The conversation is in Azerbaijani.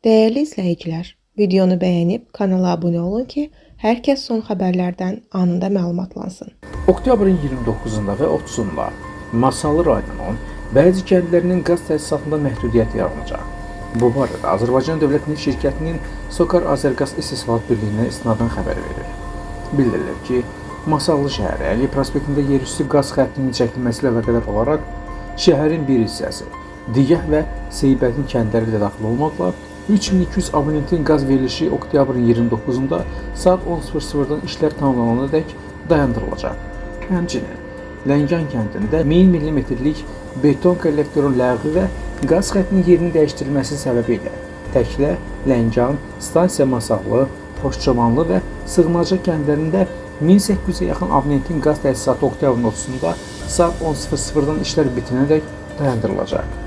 Dəyərli izləyicilər, videonu bəyənib kanala abunə olun ki, hər kəs son xəbərlərdən anında məlumatlansın. Oktyabrın 29-da və 30-da Masallı rayonunun bəzi kəndlərinin qaz təsisatında məhdudiyyət yaranacaq. Bu barədə Azərbaycan Dövlət Neft Şirkətinin SOCAR Azərqaz İstehsalat Birliyinə istinadən xəbər verir. Bildirilir ki, Masallı şəhəri Əli prospektində yerüstü qaz xəttinin çəkilməsi ilə əlaqədar olaraq şəhərin bir hissəsi, Digah və Seybətin kəndləri də daxil olmaqla 3200 abonentin qaz verilişi oktyabrın 29-da saat 10:00-dan işlər tamamlanana dək dayandırılacaq. Həmçinin Ləngən kəndində 1000 millimetrlik beton kollektorun ləğvi və qaz xəttinin yerinin dəyişdirilməsi səbəbilə Təklə, Ləngən, Stansiya Masaqlı, Xoşçobanlı və Sığınacaq kəndlərində 1800-ə yaxın abonentin qaz təsisatı oktyabrın 30-da saat 10:00-dan işlər bitirənədək dayandırılacaq.